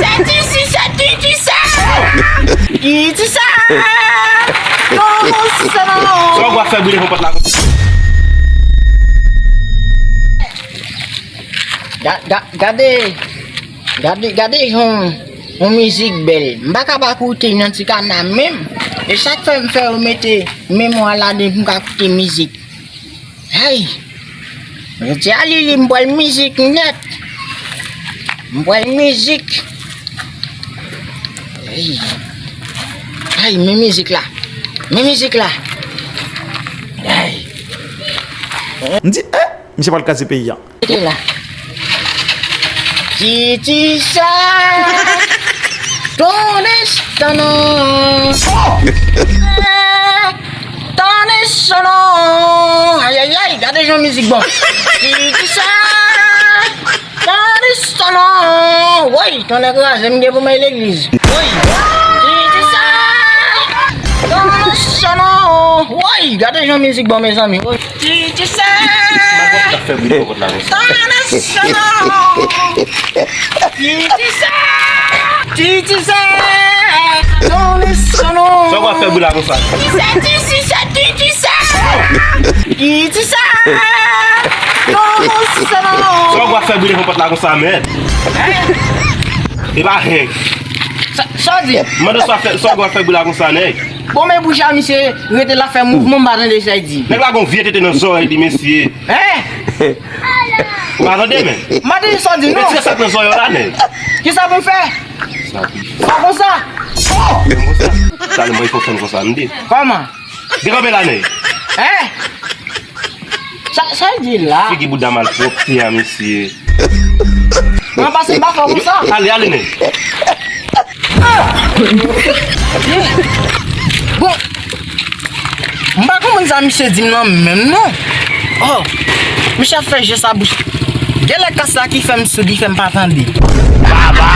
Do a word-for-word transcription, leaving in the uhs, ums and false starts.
Sa ti si sa ti ti sa. Ti ti sa. Non, non, sa non. Sa w ap fè brile pou pòt la? Ga- ga- Gade, gade, gade jan yon mizik bèl. M pa ka pa koute nan ti kana menm. E sa k fè m fè yo mete memwa ladan pou m ka koute mizik. Hey! Jodi a Lili, m pral mizik nèt. M pral mizik. Hey! Hey, men mizik la. Men mizik la. Hey! M di, eh, misye pral kraze peyi a. Rete la. Titi sa. Ton estan non. Ton estan non. Ayayay, gade jan mizik bon. Titi sa. Ton estan non. Woy, ton nèg kraze, m gen pou m al legliz. Woy. Titi sa. Ton estan non. Woy, gade jan mizik bon, mezanmi. Woy. Titi sa. Sa w ap fè brile pou pòt la konsa? Titi sa. Titi sa. Titi sa. Sa w ap fè brile la konsa? Titi sa, titi sa, titi sa. Titi sa. Sa w ap fè brile pou pòt la konsa, mèd? E pa henk. Sa, sa w di? Mande sa w ap fè, sa w ap fè brile la konsa, nèg. Bon, men bouch a misye rete la fè mouvman, m pa tande sa l di. Nèg la gon vye tete nan zòrèy li, mesye. Hein? Ou pa tande, men? M pa tande sa w di, non. Retire sa k nan zòrèy w la, nèg. Kisa pou m fè? Sa pi. Sa konsa? Oh! Men konsa. Talè mwen fò fè m konsa, m di. Kòman? Dekanpe la, nèg. Hein? Sa, sa l di la? Figi bouda malpwòpte a, mesye. Mwen pase m pa fè konsa. Ale, ale, nèg. Bon, m pa konprann sa misye di m nan menm non. Oh, misye ap fè je sa bouch. Genlè kas la ki fè m soud, li fè m pa tande. Baba!